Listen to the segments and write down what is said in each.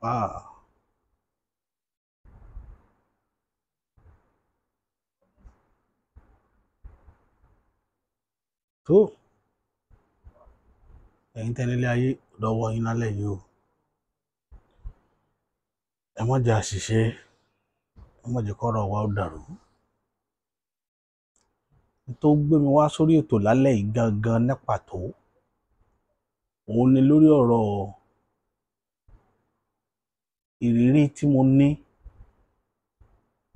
Ah. Tó ẹ̀yin tẹ́lẹ̀ ayé lọ́wọ́ yín lálẹ́ yìí o, ẹ má jẹ́ àṣìṣe, ẹ má jẹ́ kọ́rọ̀ wa ó dàrú. Tó gbé mi wá sórí ètò lálẹ́ yìí gangan ní pàtó òun ni lórí ọ̀rọ̀ ìrírí tí mo ní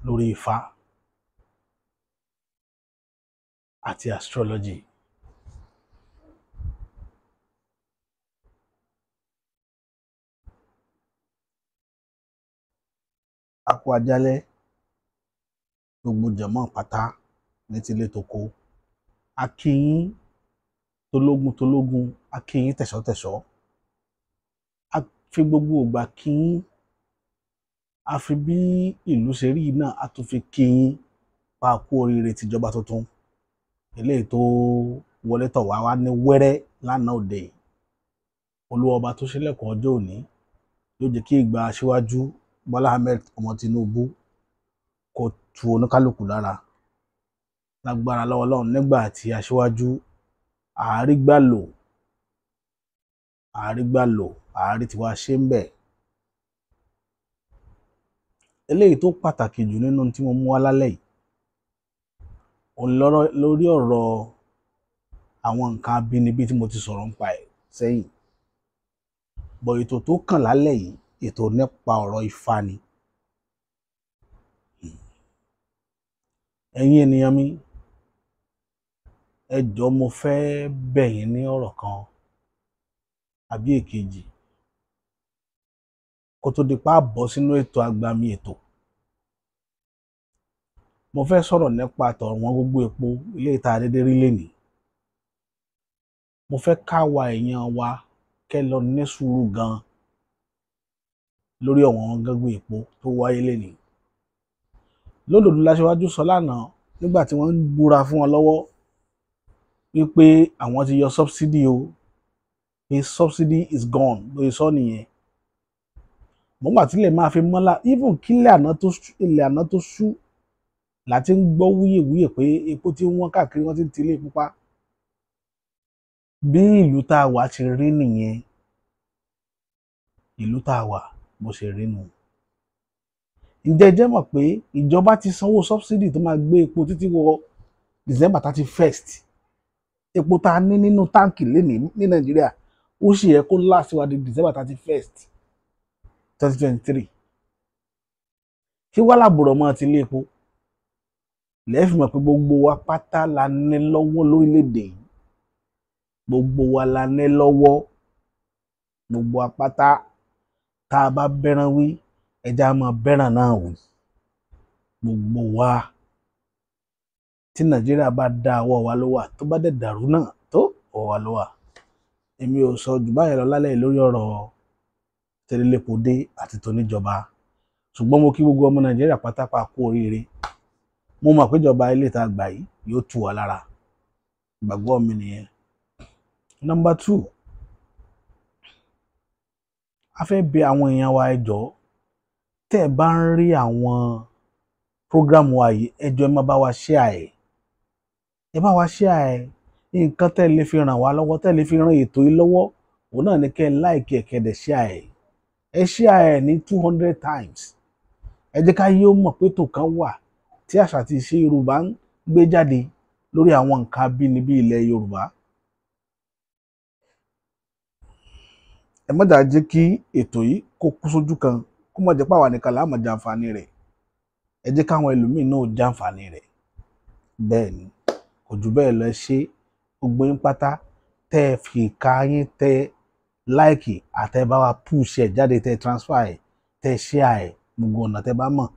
lórí Ifá àti astrology. A kú ajálẹ́ gbogbo jẹ̀mọ́ pátá ní tilé toko, a kí yín tológun tológun, a kí yín tẹ̀ṣọ́tẹ̀ṣọ́, a fi gbogbo ìgbà kí yín, a fi bí ìlú ṣe rí náà a tún fi kí yín pa kú oríire tìjọba tuntun eléyìí tó wọlé tọ̀ wá wá ní wẹ́rẹ́ lánàá òde yìí. Olúwa ọba tó ṣílẹ̀kùn ọjọ́ òní yóò jẹ́ kí ìgbà aṣíwájú Bọ́lá Ahmed ọmọ Tinubu kó tu oníkálukú lára lágbára lọ́wọ́ Ọlọ́run. Nígbà tí aṣíwájú àárígbàlò àárígbàlò àárí tiwa ṣe ń bẹ̀. Eléyìí tó pàtàkì jù nínú tí mo mú wá lálẹ́ yìí òun lọ́rọ̀ lórí ọ̀rọ̀ àwọn nǹkan abínibí tí mo ti sọ̀rọ̀ nípa ẹ̀ sẹ́yìn. Bọ̀ ètò tó kàn lálẹ́ yìí ètò nípa ọ̀rọ̀ Ifá ni. Ẹ̀yin ènìyàn mi, ẹ jọ̀ọ́ mo fẹ́ bẹ̀ yín ní ọ̀rọ̀ kan àbí èkejì kó tó di pa bọ́ sínú ètò agbami ètò. Mo fẹ́ sọ̀rọ̀ nípa tọ̀wọ́n gbogbo epo ilé ìta dédé rí lénìí. Mo fẹ́ káwa èèyàn wa kẹ́ lọ ní sùúrù gan lórí ọ̀wọ́n gógó epo tó wáyé lénìí. Lódodo láṣíwájú sọ lánàá nígbà tí wọ́n ń búra fún wọn lọ́wọ́ wípé àwọn ti yọ subsidy o, pé subsidy is gone, lóye sọ nìyẹn. Mọ̀gbà tí ilẹ̀ máa fi mọ́lá, even kílẹ̀ àná tó ṣú, ilẹ̀ àná tó ṣú láti ń gbọ́ wúyèwúyè pé epo tí wọ́n káàkiri wọ́n ti ń tilé pupa. Bí ìlú tá a wà ti rí nìyẹn, ìlú tá a wà bó ṣe rí nù. Ǹjẹ́ ẹ jẹ́ mọ̀ pé ìjọba ti sanwó subsidy tó máa gbé epo títí wọ December 31st. Epo tá a ní nínú táǹkì lénìí ní Nàìjíríà ó sì yẹ kó last wa di December 31st 2023. Kí wá làbùrọ̀ mọ́ ti ilé epo? Lẹ́ẹ̀fì mọ̀ pé gbogbo wa pátá la ní lọ́wọ́ lórílẹ̀‐èdè yìí, gbogbo wa la ní lọ́wọ́, gbogbo wa pátá. Tá a bá bẹ́ràn wí, ẹja máa bẹ́ràn náà wí. Gbogbo wa tí Nàìjíríà bá dá ọwọ́ wa ló wà, tó bá dẹ̀ dàrú náà tó ọwọ́ wa ló wà. Èmi ò sọ jù báyìí lọ lálẹ́ yìí lórí ọ̀rọ̀ tẹlẹ́lẹ́pọ̀dé àti tóníjọba, ṣùgbọ́n mo kí gbogbo ọmọ Nàìjíríà pátápá kú oríire. Mo mọ̀ pé ìjọba ilé ìta gbà yìí yóò tù wá lára, ìgbàgbọ́ mi nìyẹn. Nọ́mbà 2, a fẹ́ bẹ̀ àwọn èèyàn wa, ẹ jọ̀ọ́ tẹ́ ẹ bá ń rí àwọn program wa yìí, ẹ jọ̀ọ́ ẹ má bá wa share ẹ̀, ẹ bá wa share ẹ̀. Nǹkan tẹ́ ẹ lè fi ràn wá lọ́wọ́, tẹ́ ẹ lè fi ràn ètò yìí lọ́wọ́, òun náà ni kẹ́ ẹ like ẹ̀, kẹ́ ẹ dẹ̀ share ẹ̀. Ẹ share ẹ̀ ní 200 times. Ẹ jẹ́ ká yé ó mọ̀ pé ètò kan wà tí àṣà àti ìṣe Yorùbá ń gbé jáde lórí àwọn nǹkan abínibí ilẹ̀ Yorùbá. Ẹ má dàá jẹ́ kí ètò yìí kó kú sójú kan, kó má jẹ́ pé àwa nìkan la máa jàǹfààní rẹ̀. Ẹ jẹ́ káwọn ẹlòmíín náà jàǹfààní rẹ̀. Bẹ́ẹ̀ ni, kò jù bẹ́ẹ̀ lọ. Ẹ ṣé gbogbo yín pátá tẹ́ ẹ fi ìka yín tẹ́ láìkì àtẹ bá wa push ẹ̀ jáde, tẹ́ transfer ẹ̀, tẹ́ share ẹ̀, gbogbo ọ̀nà tẹ́ bá mọ̀.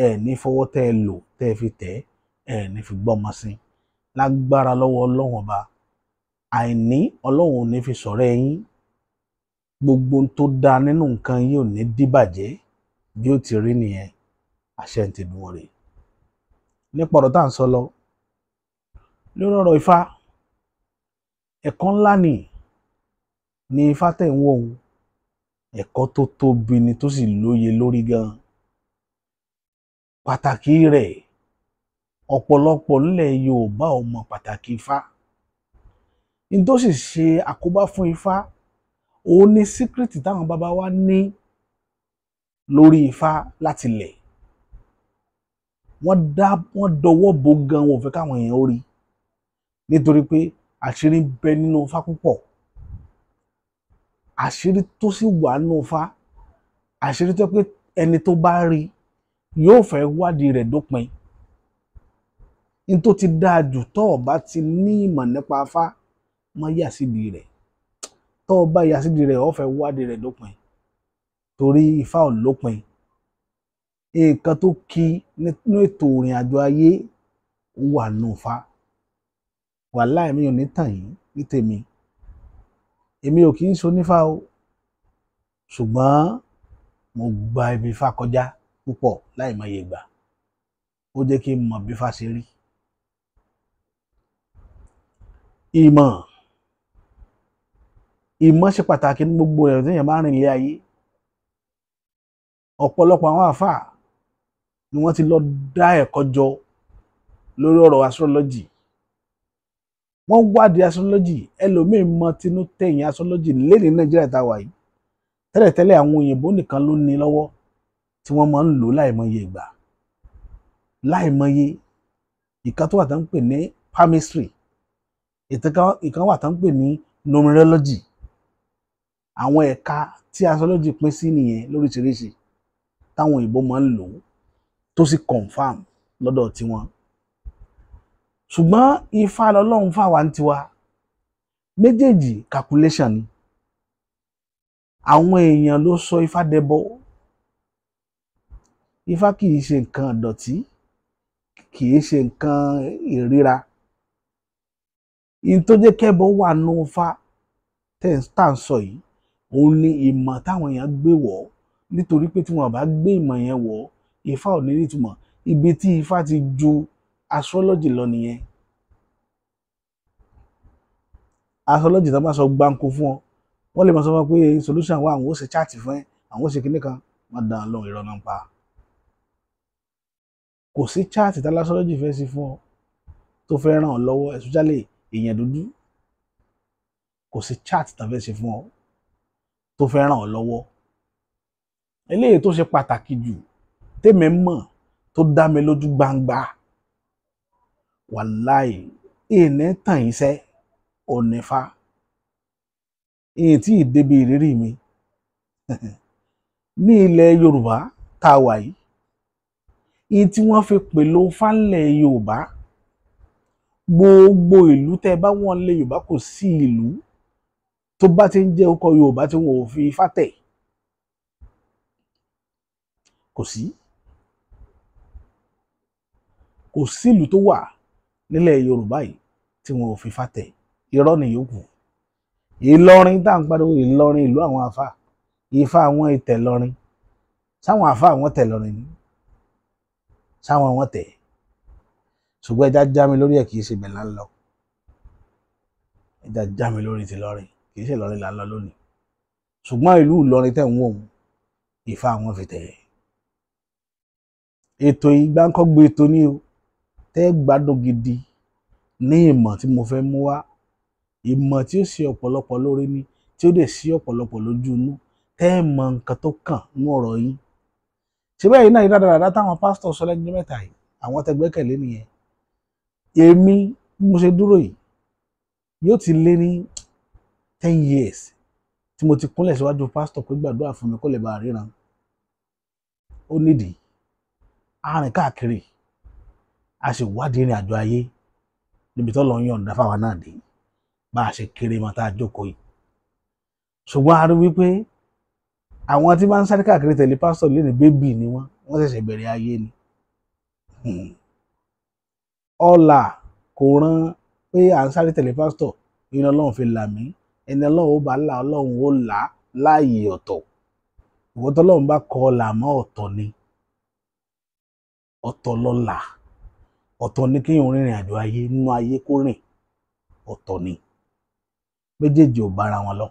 Ẹ ní fọwọ́ tẹ́ ẹ lò tẹ́ ẹ fi tẹ̀ ẹ ní fi gbọ́mọ sí lágbára lọ́wọ́ Ọlọ́run ọba. Àìní Ọlọ́run ò ní fi sọ̀rọ̀ ẹ̀yin. Gbogbo ohun tó dáa nínú nǹkan yìí ò ní dìbàjẹ́, bí ó ti rí nìyẹn. Àṣẹ ń tẹnu rẹ̀. Nípa ọ̀rọ̀ tá à ń sọ lọ lórí ọ̀rọ̀ Ifá, ẹ̀kọ́ ńlá ni Ifá tẹ̀ ń wò ó. Ẹ̀kọ́ tó tóbi ni tó sì lóye lórí gan. Pàtàkì rẹ̀, ọ̀pọ̀lọpọ̀ nílẹ̀ Yorùbá ò mọ̀ pàtàkì Ifá. Ní tó sì ṣe àkóbá fún Ifá, òun ní síkírìtì táwọn bàbá wa ní lórí Ifá láti lẹ̀. Wọ́n dọwọ́ bo gan, wọn ò fẹ́ káwọn èèyàn ó rí, nítorí pé àṣírí ń bẹ nínú Ifá púpọ̀. Àṣírí tó sì wà nínú Ifá, àṣírí tó pé ẹni tó bá rí yóò fẹ́ wádìí rẹ̀ dópin. Ní tó ti dáa jù, tó o bá ti ní ìmọ̀ nípa Ifá, má yà sídìí rẹ̀. Tó o bá yà sídìí rẹ̀, ó fẹ́ wádìí rẹ̀ dópin, torí Ifá ò lópin. Nǹkan tó kí nínú ètò ìrìn àjò ayé wà nínú Ifá. Wàláì mi ò ní tàn yín ní tèmi, èmi ò kì í ṣonífá o, ṣùgbọ́n mo gba ibi Ifá kọjá púpọ̀ láìmọye ìgbà. Ó jẹ́ kí n mọ̀ bí Ifá ṣe rí. Ìmọ̀ ṣe pàtàkì ní gbogbo ẹ̀rọ tí èèyàn bá rìn ilé ayé. Ọ̀pọ̀lọpọ̀ àwọn àáfàá ni wọ́n ti lọ dá ẹ̀kọ́ jọ lórí ọ̀rọ̀ astrology. Wọ́n wádìí astrology, ẹlòmíín mọ tinú tẹ̀yìn astrology lẹ́ni Nàìjíríà tá a wà yìí. Tẹ́lẹ̀tẹ́lẹ̀ àwọn òyìnbó nìkan ló ní lọ́wọ́ tí wọ́n máa ń lò láìmọye ìgbà. Láìmọye ìkan tó wà tá ń pè ní palmistry, ìkan wà tá ń pè ní numerology. Àwọn ẹ̀ka tí astrology pín sí nìyẹn lóríṣiríṣi táwọn òyìnbó máa ń lò tó sì confam lọ́dọ̀ tiwọn. Ṣùgbọ́n Ifá lọ́lọ́run fáwa ń tiwa, méjèèjì calculation ni. Àwọn èèyàn ló sọ Ifá dẹbọ. Ifá kì í ṣe nǹkan ìdọ̀tí, kì í ṣe nǹkan ìríra. Ihun tó jẹ́ kẹ́bọ wà nù Ifá tá à ń sọ yìí, òun ni ìmọ̀ táwọn èèyàn gbé wọ̀. Nítorí pé tí wọn bá gbé ìmọ̀ yẹn wọ̀, Ifá ò ní nítumọ̀. Ibi tí Ifá ti ju astrology lọ nìyẹn. Astrology tó bá sọ gbáǹkó fún ọ, wọ́n lè máa sọ fún ọ pé solution wà, àwọn ó ṣe chat fún ẹ, àwọn ó ṣe kinní kan, wọ́n dàn án lóhùn, irọ́ náà ń pa. Kò sí chat tí astrology fẹ́ ṣe fún ọ tó fẹ́ ràn ọ́ lọ́wọ́, especially èèyàn dúdú. Kò sí chat tó fẹ́ ṣe fún ọ tó fẹ́ ràn ọ́ lọ́wọ́. Eléyìí tó ṣe pàtàkì jù tèmi mọ̀ tó dá mi lójú gbangba, wàláì ìní tàn yín sẹ́ ònífá. Ìyìn tí ìdébi ìrírí mi ní ilẹ̀ Yorùbá tá a wà yìí, ìyìn tí wọ́n fi pèlò fánlẹ̀ Yorùbá, gbogbo ìlú tẹ́ bá wọ́n lé Yorùbá, kò sí ìlú tó bá ti ń jẹ́ orúkọ Yorùbá tí wọn ò fi Ifá tẹ̀. Kò sí, kò sí ìlú tó wà nílẹ̀ Yorùbá yìí tí wọn ò fi Ifá tẹ̀. Irọ́ nìyókù. Ìlọrin tá à ń pariwo, Ìlọrin ìlú àwọn àfà, Ifá àwọn ìtẹ̀ lọrin. Sáwọn àfà àwọn tẹ̀ lọrin ni, sáwọn wọn tẹ̀. Ṣùgbọ́n ẹja já mi lórí ẹ̀, kì í ṣe ibẹ̀ là ń lọ. Ẹja já mi lórí ti lọrin, kì í ṣe Ìlọrin là ń lọ lónìí. Ṣùgbọ́n ìlú Ìlọrin tẹ̀ ń wò ó, Ifá àwọn fi tẹ̀. Ètò yìí gbáǹkọ́gbé ètò ní o, tẹ́ gbádùn gidi ní ìmọ̀ tí mo fẹ́ mú wá, ìmọ̀ tí ó ṣe ọ̀pọ̀lọpọ̀ lórí ni, tí ó dẹ̀ sí ọ̀pọ̀lọpọ̀ lójú inú, tẹ́ ẹ mọ nǹkan tó kàn ní ọ̀rọ̀ yín. Ṣé bẹ́ẹ̀ náà ìdádàdà táwọn pásítọ̀ sọ lẹ́nu mẹ́ta yìí, àwọn tẹ́ gbẹ́kẹ̀lé nìyẹn. Èmi bí mo ṣe dúró yìí, yóò ti lé ní 10 years tí mo ti kúnlẹ̀ síwájú pásítọ̀ pé gbàdúrà fún mi kó lè bá a ríran. Ó nídìí, a rìn káàkiri, a sì wádìí ìrìn àjò ayé níbi tó lọ ń yọ̀ǹda fáwa náà dé, bá a ṣe kéré mọ́ tá a jókòó yìí. Ṣùgbọ́n a rí wípé àwọn tí máa ń sáré káàkiri tẹ̀lé pásítọ̀ lé ní bébì ni wọ́n, wọ́n ṣẹ̀ṣẹ̀ bẹ̀rẹ̀ ayé ni. Ọlà kò rán pé à ń sáré tẹ̀lé pásítọ̀, ìyẹn Ọlọ́run fi là mí. Ẹni Ọlọ́run ó bá là, Ọlọ́run ó là láàyè ọ̀tọ̀. Ìwọ tọ́lọ́run bá kọ ọlà mọ́ ọ̀tọ̀ ni, ọ̀tọ̀ lọ́là, ọ̀tọ̀ ni kéèyàn rìnrìn àjò ayé nínú ayé kó rìn, ọ̀tọ̀ ni. Méjèèjì ò bára wọn lọ.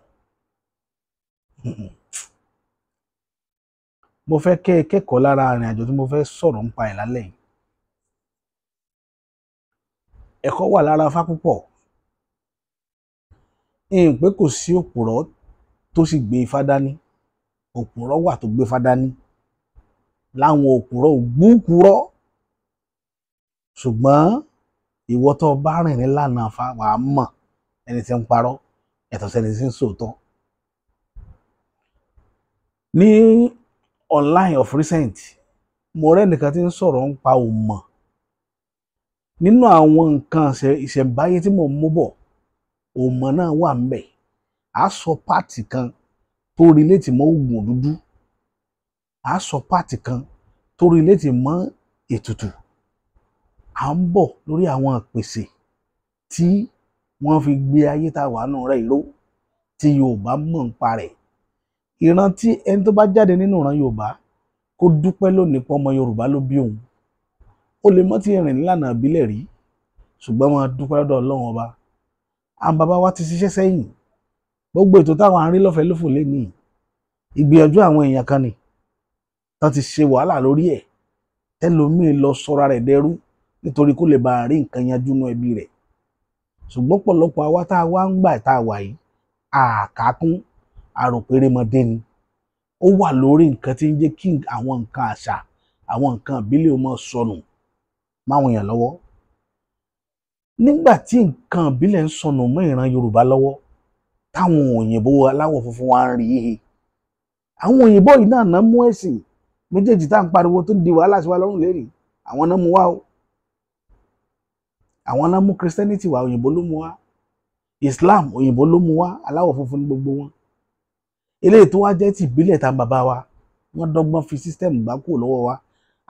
Mo fẹ́ kẹ́ ẹ kẹ́kọ̀ọ́ lára ìrìn àjò tí mo fẹ́ sọ̀rọ̀ nípa ẹ̀ lálẹ́ yìí. Ẹ̀kọ́ wà lára Ifá púpọ̀. N pé kò sí òpùrọ́ tó sì gbé Ifá dání. Òpùrọ́ wà tó gbé Ifá dání, láwọn òpùrọ́ ògbúkúrọ́. Ṣùgbọ́n ìwọ tó bá rìn nílànà Ifá, wàá mọ̀ ẹni tí ń parọ́ yàtọ̀ sẹ́ni tí ń sòótọ́. Ní online of recent, mo rẹ́ nìkan tí ń sọ̀rọ̀ ń pa òmọ̀ nínú àwọn nǹkan ìṣẹ̀ǹbáyé tí mò ń mú bọ̀. Òmọ̀ náà wà ń bẹ̀. A sọ páàtì kan tó relate mọ́ oògùn dúdú, a sọ páàtì kan tó relate mọ́ ètùtù. À ń bọ̀ lórí àwọn ìpèsè tí wọ́n fi gbé ayé tá a wà nù rẹ̀ ìró tí Yorùbá mọ̀ ń pa rẹ̀. Ìran tí ẹni tó bá jáde nínú ìran Yorùbá kó dúpẹ́ lónìí pé ọmọ Yorùbá ló bí òun. Ó lè mọ́ ti rìn nílànà ìbílẹ̀ rí, ṣùgbọ́n wọn dúpẹ́ lọ́dọ̀ Ọlọ́run Ọba. Àwọn bàbá wa ti ṣiṣẹ́ sẹ́yìn. Gbogbo ètò táwọn àárín lọ́fẹ̀ẹ́ lófò lé ní ìgbìyànjú àwọn èèyàn kan ni tán ti ṣe wàhálà lórí ẹ̀, tẹ́lòmíì lọ sọra rẹ̀ dẹrú nítorí kó lè bá a rí nǹkan yanjú nú ẹbí rẹ̀. Ṣùgbọ́n pọ̀lọpọ̀ àwa tá a wá ń gbà tá a wà yìí, àkàkún àròpérémọdé ni. Ó wà lórí nǹkan tí ń jẹ́ kí àwọn nǹkan àṣà, àwọn nǹkan ìbílẹ̀ ó máa sọnù máwọn èèyàn lọ́wọ́. Nígbà tí nǹkan ìbílẹ̀ ń sọnù mọ́ ìran Yorùbá lọ́wọ́, táwọn òyìnbó aláwọ̀ funfun wa ń rí i. Àwọn òyìnbó yìí náà ná mú ẹ̀sìn méjèèjì tá à ń pariwo tó di wàhálà sí wa lọ́rùn lérè. Àwọn náà mú wá o. Àwọn náà mú Christianity wá, òyìnbó ló mú wá. Islam, òyìnbó ló mú wá, aláwọ̀ funfun ní gbogbo wọn. Eléyìí tó wá jẹ́ ti ìbílẹ̀ tá bàbá wa, wọ́n dọ́gbọ́n fi system gbá kúrò lọ́wọ́ wa.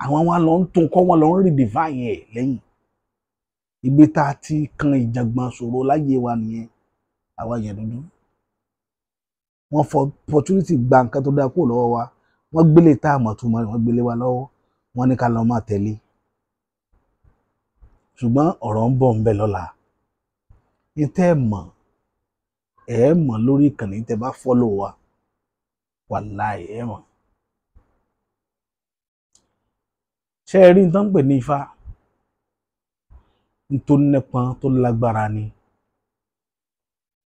Àwọn wa lọ ń tún kọ́, wọn lọ ń redefine ẹ̀ lẹ́yìn. Ibi tá a ti kan ìjàngbọ̀n ṣòro láyé wa nìyẹn, àwa yẹn dúdú. Wọ́n fọ opportunity gba nǹkan tó dáa kúrò lọ́wọ́ wa. Wọ́n gbélé tá a mọ̀ tó mọ̀, wọ́n gbélé wa lọ́wọ́. Wọ́n ní ká lọ máa tẹ̀lé. Ṣùgbọ́n ọ̀rọ̀ ń bọ̀ ń bẹ lọ́la. Ní tẹ́ ẹ mọ̀, ẹ mọ̀ lórí ìkànnì tẹ́ bá follow wa. Wàláì ẹ mọ̀. Ṣé ẹ rí nǹkan pè ní Ifá? N tó nípọn tó lágbára ni.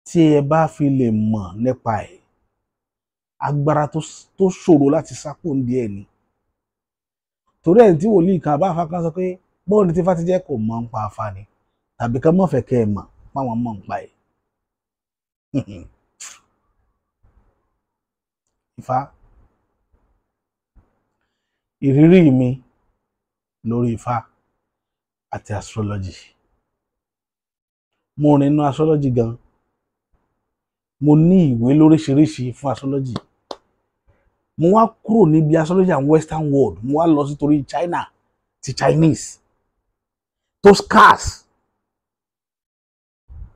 Tí ẹ bá fi lè mọ̀ nípa ẹ̀, agbára tó ṣòro láti sá kúrò nídìí ẹ̀ ni. Torí ẹ̀ tí wòlíì kan bá Ifá kan sọ pé bóun ni tí Ifá ti jẹ́ kò mọ̀ ń pa Ifá ni, tàbí ká mọ̀ fẹ́ kẹ́ ẹ mọ̀ páwọn mọ̀ ń pa ẹ̀. Ifá, ìrírí mi lórí Ifá àti astrology. Mo rìn inú astrology gan. Mo ní ìwé lóríṣiríṣi fún astrology. Mo wá kúrò níbi astrology and western world, mo wá lọ sí torí China ti Chinese tó scarce.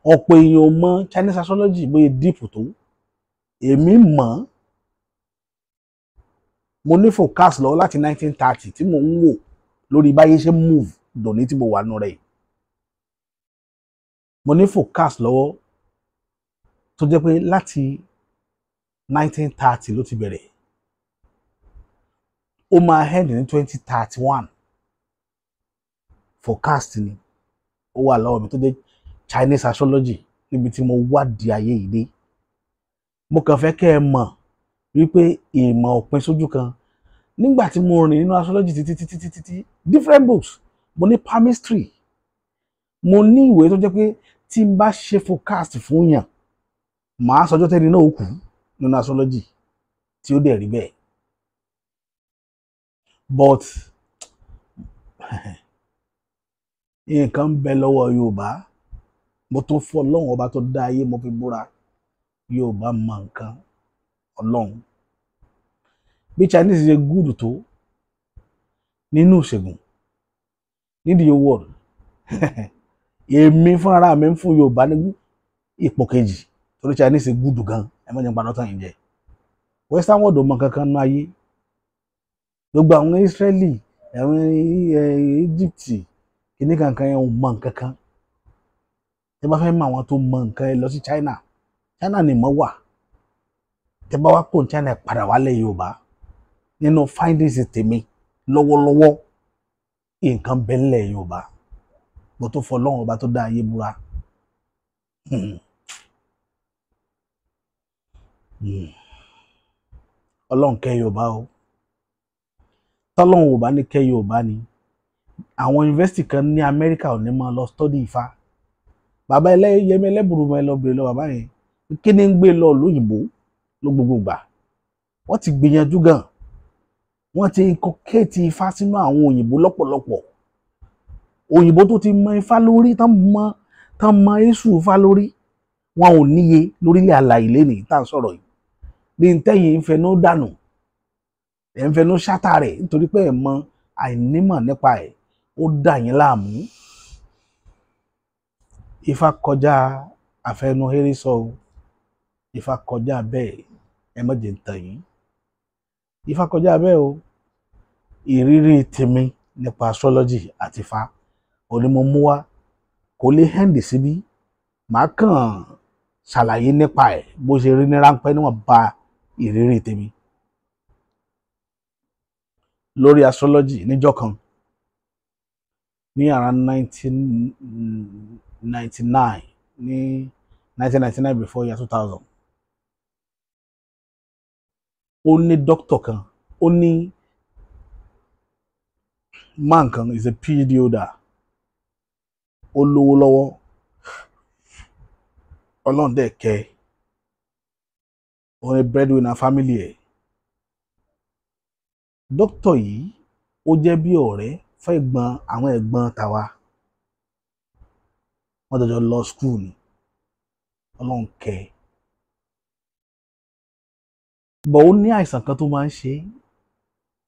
Ọ̀pọ̀ èèyàn ò mọ̀ Chinese astrology bóyá deep tó. Èmi mọ̀. Mo ní forecast lọ́wọ́ láti 1930 tí mò ń wò lórí báyé ṣe move dòní tí mo wà nù rẹ̀. Mo ní forecast lọ́wọ́ tó jẹ́ pé láti 1930 ló ti bẹ̀rẹ̀. Ó máa end ní 2031. Forecast ni ó wà lọ́wọ́ mi tó jẹ́ Chinese astrology níbi tí mo wádìí ayé yìí dé. Mo kàn fẹ́ kẹ́ ẹ mọ̀ wípé ìmọ̀ òpin sójú kan. Nígbà tí mo rìn nínú astrology títí títí títí títí different books, mo ní palmistry, mo ní ìwé tó jẹ́ pé tí n bá ṣe forecast fún yàn, màá sọjọ́ tẹ́ni náà ó kú nínú astrology tí ó dẹ̀ rí bẹ́ẹ̀. But nǹkan ń bẹ lọ́wọ́ Yorùbá. Mo tún fọ́ Ọlọ́run Ọba tó dá ayé, mo fi búra. Yorùbá mọ nǹkan Ọlọ́run. Bí Chinese ṣe gúdù tó nínú ìṣègùn nídìí world, èmi fúnra mi ń fún Yorùbá ní ipò kejì torí Chinese gúdù gan. Ẹ má jẹ́ n parọ́ tàn yín jẹ. Western world ò mọ kankan nínú ayé. Gbogbo àwọn Israeli, àwọn Egypt, kìíní kankan yẹn ò mọ nǹkan kan. Tẹ́ bá fẹ́ mọ àwọn tó mọ nǹkan, ẹ lọ sí China. China ni ìmọ̀ wà. Tẹ́ bá wá kó ní China, ẹ padà wálẹ̀ Yorùbá. Nínú findings tèmi lọ́wọ́lọ́wọ́, nǹkan bẹ́lẹ̀ Yorùbá bó tó fọ Ọlọ́run ọba tó dá ayé búra. Ọlọ́run kẹ́ Yorùbá o. Tọ́lọ́run ò bá ní kẹ́ Yorùbá ni àwọn yunifásitì kan ní Amẹ́ríkà ò ní máa lọ study Ifá. Bàbá Ẹlẹ́yẹmí Ẹlẹ́bùrúmọ, ẹ lọ bèrè lọ bàbá yẹn, kí ni ń gbé lọ lóyìnbó ló gbogbo gbà. Wọ́n ti gbìyànjú gan, wọ́n ti inculcate Ifá sínú àwọn òyìnbó lọ́pọ̀lọpọ̀. Òyìnbó tó ti mọ Ifá lórí, tán mọ Èṣù Ifá lórí, wọn ò níye lórílẹ̀ àlàyé lẹ́nìí tá à ń sọ̀rọ̀ yìí. Bí n tẹ́yìn ń fẹnu dànù, ẹ̀ ń fẹnu ṣátà rẹ̀ nítorí pé ẹ̀ mọ àìnímọ̀ nípa ẹ̀, ó dà yín láàmú. Ifá kọjá àfẹnuhéré sọ o. Ifá kọjá bẹ́ẹ̀, ẹ má jẹ́ ń tàn yín. Ifá kọjá bẹ́ẹ̀ o. Ìrírí tèmi nípa astrology àti Ifá òní mo mú wá, kò lè hẹ́ǹdì síbí. Màá kàn ṣàlàyé nípa ẹ̀ bó ṣe rí ní ráńpẹ́ níwọ̀n ba ìrírí tèmi lórí astrology. Níjọ́ kan ní around 1999, ní 1999 before year 2000, ó ní doctor kan, ó ní man kan, is a PhD holder, ó lówó lọ́wọ́, Ọlọ́run dẹ̀ kẹ́, ó ní breadwinner family ẹ̀. Doctor yìí, ó jẹ́ bí ọ̀rẹ́ fún ẹ̀gbọ́n àwọn ẹ̀gbọ́n tàwa. Wọ́n jọjọ lọ school ni. Ọlọ́run kẹ́ ẹ bọ̀. Ó ní àìsàn kan tó máa ń ṣe,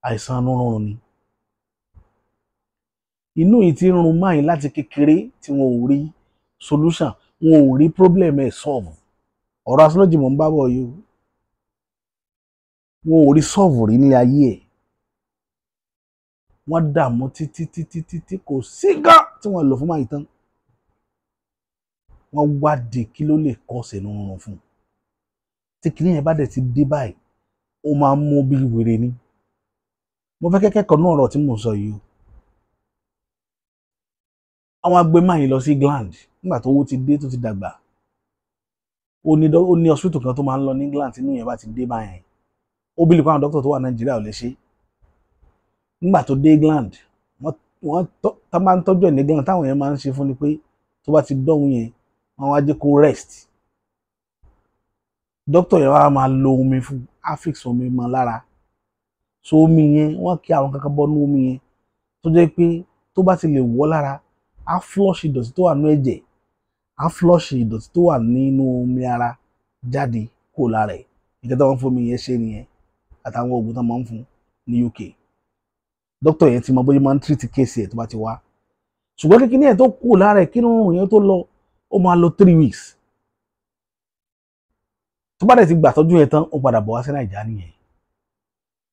àìsàn inú rúnrun ni. Inú yìí ti ń run máyì láti kékeré tí wọn ò rí solution, wọn ò rí problem ẹ̀ solve. Ọ̀rọ̀ astrology mò ń bá bọ̀ yìí o. Wọn ò rí solve rí ní ayé ẹ̀. Wọ́n dààmú títí títí títí, kò sí gan tí wọ́n lò fún máyì tán. Wọ́n wádìí kí ló lè cause inú rúnrun fún un. Tí kìnìún yẹn bá dẹ̀ ti dé báyìí, ó máa ń mú bí wèrè ni. Mo fẹ́ kẹ́kọ̀ọ́ náà ọ̀rọ̀ tí mò ń sọ yìí o. Àwọn agbé máa yìí lọ sí England nígbà tó owó ti dé, tó ti dàgbà. Ó ní hospital kan tó máa ń lọ ní England tí inú yẹn bá ti dé báyẹn. Ó believe pé àwọn dókítà tó wà Nàìjíríà ò lè ṣe. Nígbà tó dé England, wọ́n tá máa ń tọ́jú ẹ̀ ní England, táwọn yẹn máa ń ṣe fún ni pé tó bá ti dọ́hùn yẹn, wọ́n wá jẹ́ kó rest. Dókítà yẹn wá máa lo omi fún, á fix omi mọ́ lára. So omi yẹn, wọ́n kí àwọn kankan bọ́nú omi yẹn tó jẹ́ pé tó bá ti lè wọ́ lára, á flush ìdọ̀tí tó wà nínú ẹ̀jẹ̀, á flush ìdọ̀tí tó wà nínú omi ara jáde kó lára ẹ̀. Nǹkan tó wọ́n fún omi yẹn ṣe nìyẹn, àtàwọn oògùn tó máa ń fún ní UK. Dókítà yẹn ti mọ bóyá máa ń treat case ẹ̀ tó bá ti wá. Ṣùgbọ́n kíkíní ẹ̀ tó kù lára ẹ̀, kí inú yẹn tó lọ, ó máa lò 3 weeks. Tó bá dẹ̀ ti gbà tọ́jú yẹn tán, ó padà bọ̀ wá sí Nàìjíríà nìyẹn.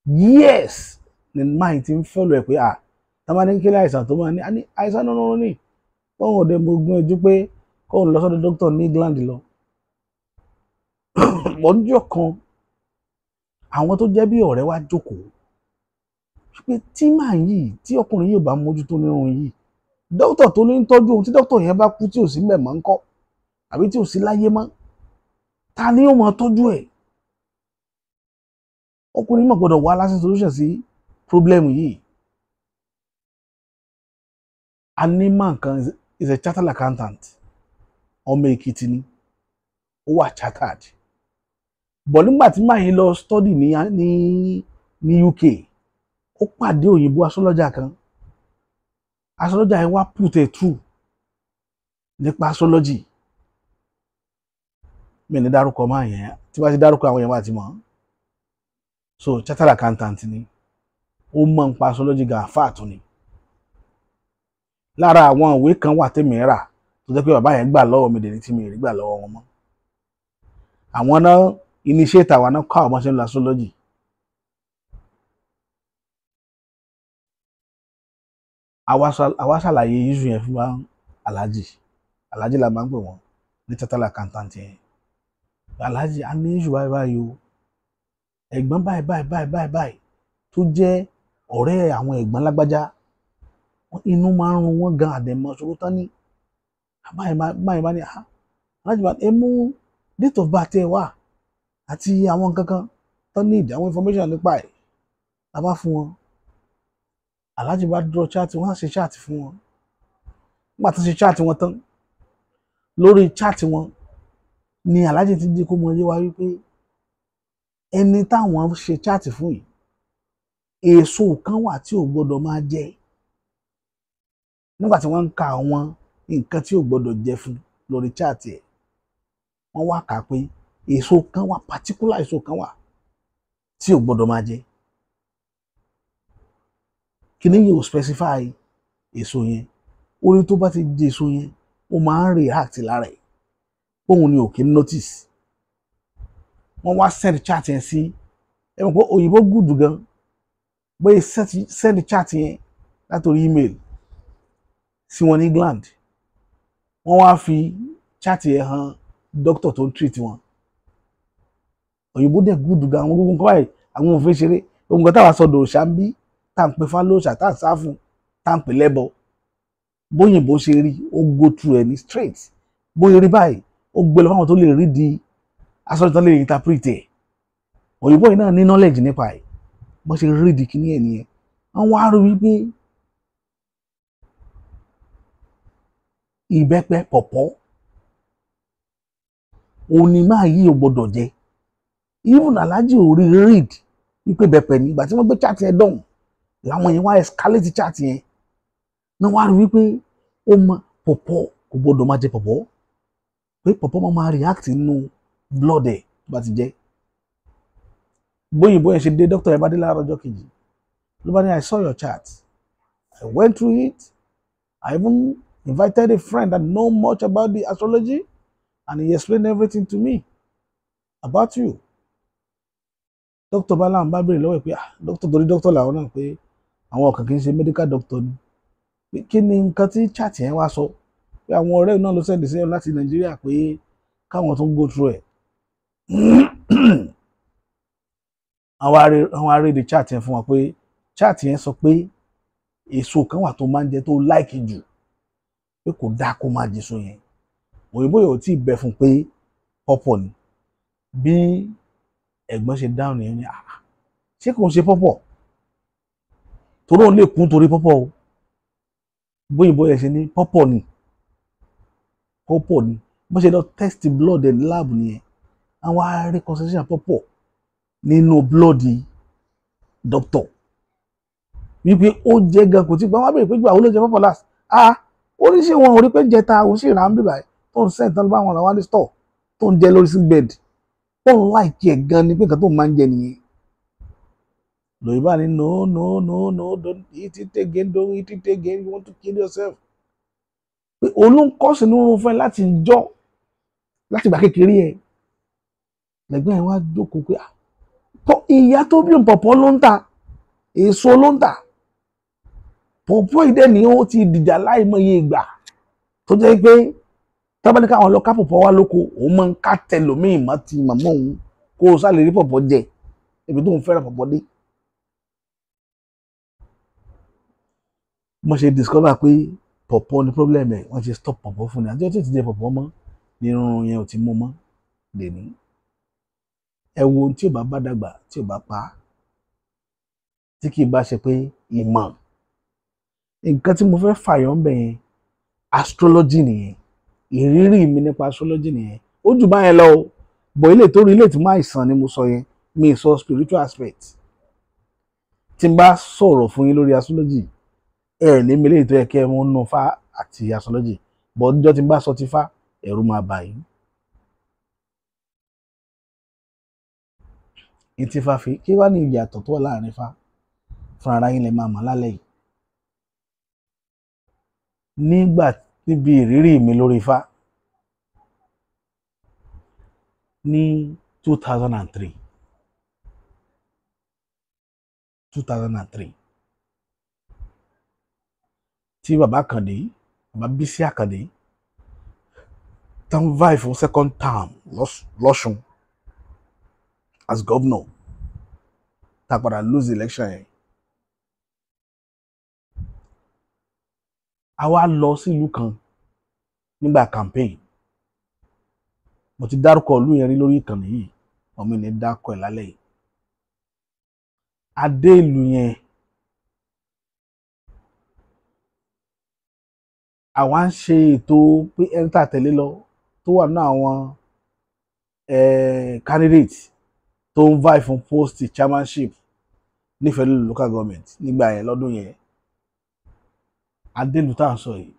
Yes, ni máa ti ń fẹ́ lọ ẹ̀ pé à tá máa ní kí ní àìsàn tó máa ní, ní àìsàn nínú ní kóun ò dé mo gbìyànjú pé kóun lọ sọ́dọ̀ dókítà ní England lọ. Lọ́jọ́ kan, àwọn tó jẹ́ bí ọ̀rẹ́ wá jókòó pé tí màá yìí, tí ọkùnrin yìí ò bá mójútó nínú yìí, dókítà tó ní ń tọ́jú òun, tí dókítà yẹn bá kú, tí ò sí mẹ̀mọ́ ńkọ́, àbí tí ò sí láyé mọ́, ta ni ó máa tọ́jú ẹ̀? Ọkùnrin mọ̀ gbọ́dọ̀ wá lásìkò solution sí problem yìí. A ní man kan is a chartered accountant, ọmọ Èkìtì ni, ó wà chartered bọ̀. Nígbà tí màá yín lọ study ní UK, ó pàdé òyìnbó astrologer kan. Astrologer yẹn wá put a through nípa astrology. Mi ní dárúkọ máa yẹn, tí bá ti dárúkọ, àwọn yẹn wà ti mọ̀. So chartered accountant ni, ó mọ̀ nípa astrology gan, àfáà tún ni. Lára àwọn ìwé kan wà tèmi rà tó jẹ́ pé bàbá yẹn gbà lọ́wọ́ mi dèní tí mi rí gbà lọ́wọ́ wọn mọ́. Àwọn náà initiate àwọn náà kọ́ àwọn bọ́n ṣe ń lo astrology. Àwa ṣàlàyé issue yẹn fún wa. Alhaji, alhaji la máa ń pè wọ́n ní chartered accountant yẹn. Alhaji, a ní issue báyìí báyìí o, ẹ̀gbọ́n báyìí báyìí báyìí báyìí báyìí. tó jẹ́ ọ̀rẹ́ àwọn ẹ̀gbọ́n lágbájá, inú máa ń run wọ́n gan àdẹ̀mọ́ ṣòro tán ní báyìí bá ní aláàjì bá ẹ mú date of birth ẹ wá àti àwọn kankan tán ní ìdí àwọn information nípa ẹ̀ la bá fún wọn. Aláàjì bá draw chart, wọ́n á ṣe chart fún wọn. Nígbà tó ṣe chart wọn tán, lórí chart wọn ni aláàjì ti di kó mọ yé wa wípé ẹni táwọn ṣe chart fún yìí, èso kan wà tí ò gbọdọ̀ máa jẹ. Nígbà tí wọ́n ń ka àwọn nǹkan tí ò gbọdọ̀ jẹ fún lórí chart ẹ̀, wọ́n wá kà pé èso kan wà, particular èso kan wà tí ò gbọdọ̀ máa jẹ. Kíní yìí ò specify èso yẹn, ó ní tó bá ti jẹ èso yẹn ó máa ń react lára ẹ̀, òun ni ò kí ń notice. Wọ́n wá send chart yẹn sí ẹ mọ̀ pé òyìnbó gùdù gan, bóyá send chart yẹn látòrí email sí wọn ní England. Wọ́n wá fi chart yẹn hàn doctor tó ń treat wọn. Òyìnbó dẹ̀ gùdù gan, àwọn gbogbo nǹkan báyìí àwọn òfin ṣeré. Ohun kan táwa sọdọ̀ òòṣà ń bí, tá à ń pè fálóòṣà, tá à ń sá fún, tá à ń pè lẹ́bọ, bóyìnbó ṣe rí ó go through ẹ̀ ní straight. Bóyá rí báyìí ó gbé lọ fáwọn tó lè rí di aṣọ tó lè interpret ẹ̀. Òyìnbó yìí náà ní knowledge nípa ẹ̀, bó ṣe rí di kíní ẹ̀ nìyẹn. Wọ́n wá rí wípé ìbẹ́pẹ pọ̀pọ́ òní máa yí ò gbọdọ̀ jẹ. Even aláàjì ò rí read wípé bẹ̀pẹ̀ ní. Ìgbà tí wọ́n gbé chat yẹn dọ̀hùn làwọn yẹn wá escalate chat yẹn náà, wá rí wípé ó mọ pọ̀pọ́ kò gbọdọ̀ máa jẹ pọ̀pọ́, pé pọ̀pọ́ máa react nínú blood ẹ̀ tó bá ti jẹ́. Bóyìnbó yẹn ṣe dé, doctor yẹn bá dé láàárọ̀ ọjọ́ kejì ló bá ní, I saw your chart, I went through it, I even invited a friend that know much about the astrology and he explained everything to me about you. Doctor bá láwọn bá béèrè lọ́wọ́ ẹ̀ pé ah doctor, torí doctor làwọn náà pé àwọn ọ̀kan kì í ṣe medical doctor ni, pé kí ni nǹkan tí chart yẹn wá sọ, pé àwọn ọ̀rẹ́ náà ló send sí ẹ láti Nàìjíríà pé káwọn tó ń go through ẹ̀. Àwọn arédè chat yẹn fún wa pé chat yẹn sọ pé èso kan wà tó máa ń jẹ tó láìkì jù, pé kò dáa kó máa jèso yẹn. Òyìnbó yóò tí ì bẹ fún pé pọ́pọ̀ ni. Bí ẹ̀gbọ́n ṣe dáhùn nìyẹn ni ṣé kò ń ṣe pọ́pọ̀, torí òun lè kún torí pọ́pọ̀ o. Bóyìnbó yẹn ṣe ní pọ́pọ̀ ni, pọ́pọ̀ ni. Bó ṣe lọ test blood ẹ̀ ní lab nìyẹn, àwọn arí concentration pọ́pọ̀ nínú blood doctor, wípé ó jẹ́ gan kò tí gbọ́n. Wọ́n béèrè pé gbà ó ló jẹ pọ́pọ̀ last, ah ó ní ṣé wọn ò rí pé jẹta òun sì rà ń bíbà tó ń sẹ́ǹtàn tán bá wọn rà wá ní store tó ń jẹ lórí sí bed, ó ń láìkí ẹ̀ gan ni pé nǹkan tó máa ń jẹ nìyẹn. Lòyìnbá ni no no no no, don't eat it again, don't eat it again, you want to kill yourself. Pé olóńkọ́ sínú oorun fún ẹ láti jọ́ láti ìgbà kékeré ẹ. Lẹ́gbẹ́ ẹ̀ wá jókòó pé ìyá tó bí pọ̀pọ́ ló ń tà, èso ló ń tà, pọ̀pọ́ ìdẹ́ ni ó ti dìjà láìmọye ìgbà tó jẹ́ pé tọ́ba ní káwọn lọ ká pọ̀pọ́ wá lóko, òun máa ń ká tẹlòmíì mọ́ ti màmá òun kó o sálè rí pọ̀pọ́ jẹ ibi tó ń fẹ́ràn pọ̀pọ́ dé. Mo ṣe discover pé pọ̀pọ́ ni problem ẹ̀, wọ́n ṣe stop pọ̀pọ́ fún ni àti ọtí ti jẹ pọ̀pọ́ mọ́ ní irun yẹn ò ti mú mọ́ lèní. Ẹ wo ohun tí ò bá bá dàgbà tí ò bá pa á, tí kì í bá ṣe pé ìmọ̀. Nǹkan tí mo fẹ́ fàyọ̀ ń bẹ̀ yẹn astrology nìyẹn, ìrírí mi nípa astrology nìyẹn. Ó jù báyẹn lọ o, bọ̀ ilé tó rí ilé tí máa ìsàn ni mo sọ yẹn, mi sọ spiritual aspect. Tí n bá sọ̀rọ̀ fún yín lórí astrology, ẹ ní mi léyìí tó yẹ kí ẹ mú nù fá àti astrology, bọ̀ ọjọ́ tí n bá sọ ti fá, ẹ̀rù máa bà yín. Ìtì fa fi kí wá ní ìyàtọ̀ tó wà láàrin fa fún ara yín lè máa mọ̀ lálẹ́ yìí. Nígbà níbi ìrírí mi lórí ifá ní 2003 tí bàbá Àkàndé, bàbá Bísí Àkàndé tán vie fún second term lọ́ṣun as governor. Tá padà lose election yẹn. A wá lọ sílùú kan nígbà campaign. Mo ti dárúkọ ìlú yẹn rí lórí ìkànnì yìí, ọmọ mi ní dákọ ẹ̀ lálẹ́ yìí. A dé ìlú yẹn, àwa ń ṣe ètò pé ẹni tá a tẹ̀lé lọ tó wà nínú àwọn candidate tó ń vie fún post chairmanship nífẹ̀ẹ́ lórí local government nígbà yẹn lọ́dún yẹn. Adélu tá à ń sọ yìí,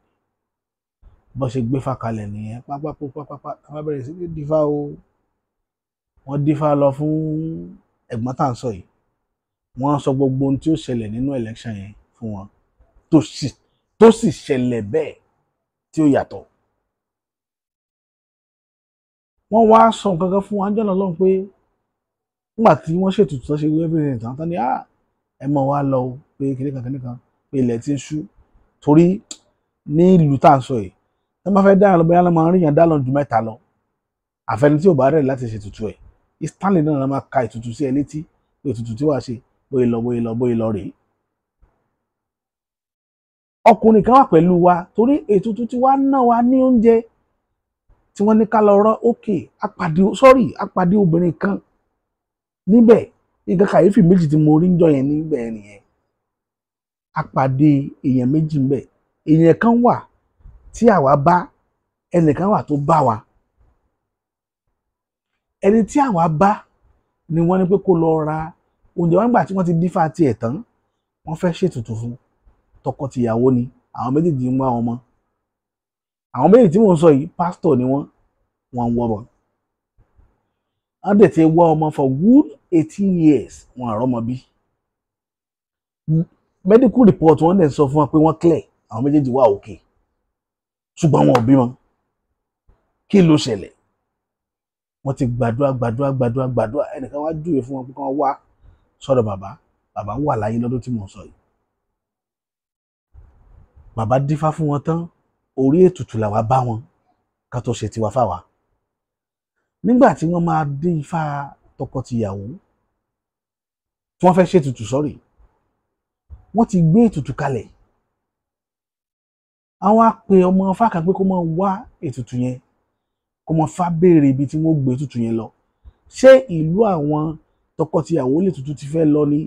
bó ṣe gbé fàkalẹ̀ nìyẹn, pápápápápá wọ́n bẹ̀rẹ̀ sí ní dífá o. Wọ́n dífá lọ fún ẹ̀gbọ́n tá à ń sọ yìí, wọ́n sọ gbogbo ohun tí ó ṣẹlẹ̀ nínú election yẹn fún wọn, tó sì ṣẹlẹ̀ bẹ́ẹ̀ tí ó yàtọ̀. Wọ́n wá sọ nǹkan kan fún wa jọ́nà lọ́hùn pé nígbà tí wọ́n ṣètùtù tó ṣe everything tán tán ni ẹ mọ̀ wá lọ pé kìnìkan kìnìkan pé ilẹ̀ ti ń ṣú, torí ní ìlú tá à ń sọ yìí tó máa fẹ́ dáhùn lọ bóyá ló máa ń ríyàn dá lọ ju mẹ́ta lọ, àfẹni tí ò bá rẹ̀ láti ṣètùtù ẹ̀. Stanley náà máa ka ètùtù sí ẹ létí pé ètùtù tí wàá ṣe bóyá lọ bóyá lọ bóyá lọ rèé. Ọkùnrin kan wà pẹ̀lú wa torí ètùtù tí wàá ná wa ní oúnjẹ tí wọ́n ní ká lọ rán òkè. Apàdé obìnrin kan níbẹ̀. Nǹkan kàyéfì méjì tí mo rí ń jọ yẹn níbẹ̀ nìyẹn. Apàdé èèyàn méjì níbẹ̀. Èèyàn kan wà tí àwa bá, ẹnìkan wà tó bá wa. Ẹni tí àwa bá ni wọ́n ní pé kó lọ ra oúnjẹ wọn nígbà tí wọ́n ti dífá tiẹ̀ tán. Wọ́n fẹ́ ṣètùtù fún tọkọtìyàwó ni, àwọn méjèèjì ń wá ọmọ. Àwọn méjèèjì tí mò ń sọ yìí, pásítọ̀ ni wọ́n, wọ́n ń wọ́ ọmọ. Wọ́n dẹ̀ ti wá ọmọ for good 18 years, wọn àrọ́mọ bí. Medical report wọ́n dẹ̀ sọ fún wọn pé wọ́n clear, àwọn méjèèjì wà òkè, ṣùgbọ́n wọn ò bímọ. Kí ló ṣẹlẹ̀? Wọ́n ti gbàdúrà gbàdúrà gbàdúrà gbàdúrà. Ẹnìkan wá júwe fún wọn pé kí wọ́n wá sọ́dọ̀ bàbá. Bàbá wà láyé lọ́dún tí mò ń sọ yìí. Bàbá dífá fún wọn tán, orí ètùtù làwa bá wọn ká tó ṣe tiwa fáwa. Nígbà tí wọ́n máa dé ifá tọkọtìyàwó tí wọ́n fẹ́ ṣètùtù, sọ́rí, wọ́n ti gbé ètùtù kalẹ̀. Àwọn á pe ọmọ ifá kan pé kó máa wá ètùtù yẹn, kó máa fá béèrè ibi tí wọ́n gbé ètùtù yẹn lọ. Ṣé ìlú àwọn tọkọtìyàwó lè tutù ti fẹ́ lọ ni,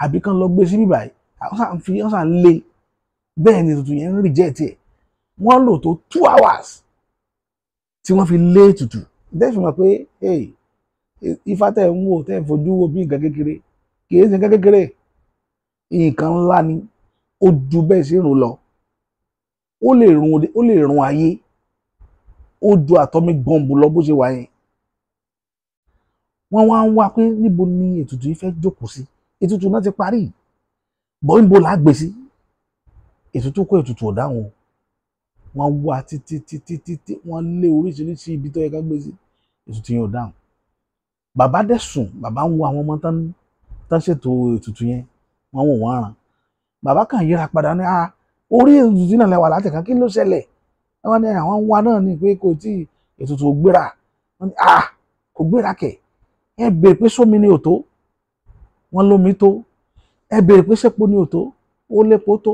àbí kán lọ gbé síbí báyìí? Àwọn sàn fi wọ́n sàn lé bẹ́ẹ̀ ni ètùtù yẹn ń reject ẹ̀. Wọ́n lò tó 2 hours tí wọ́n fi lé ètùtù. Bẹ́ẹ̀ fi mọ̀ pé ifá tẹ̀ ń wò, tẹ̀ ń fojú wò bí nǹkan kékeré, kì í ṣe nǹkan kékeré, nǹkan ńlá ni. Ó ju bẹ́ẹ̀ sí rùn lọ. Ó lè run ayé, ó ju atomic bomb lọ bó ṣe wà yẹn. Wọ́n wá ń wá pé níbo ni ètùtù yìí fẹ́ jókòó sí. Ètùtù náà ti parí, bọ́ níbo là á gbé sí? Ètùtù kó ètùtù ò dáhùn. Wọ́n wá títí títí títí, wọ́n lé oríṣiríṣi ibi tó yẹ ká gbé sí, ètùtù yẹn ò dáhùn. Bàbá dẹ̀ sùn, bàbá ń wo àwọn ọmọ tán ṣètò ètùtù yẹn, wọ́n wò wọ́n ràn. Bàbá kàn yíra padà ní orí ètùtù náà lẹ́wà láti kàn, kí ló ṣẹlẹ̀? Wọ́n ní àwọn ń wá náà ni pé kò tí ètùtù ò gbéra. Wọ́n ní kò gbéra kẹ̀. Ẹ béèrè pé sómi ni ò tó, wọ́n lómi tó. Ẹ béèrè pé sẹ́po ni ò tó, ó lépo tó.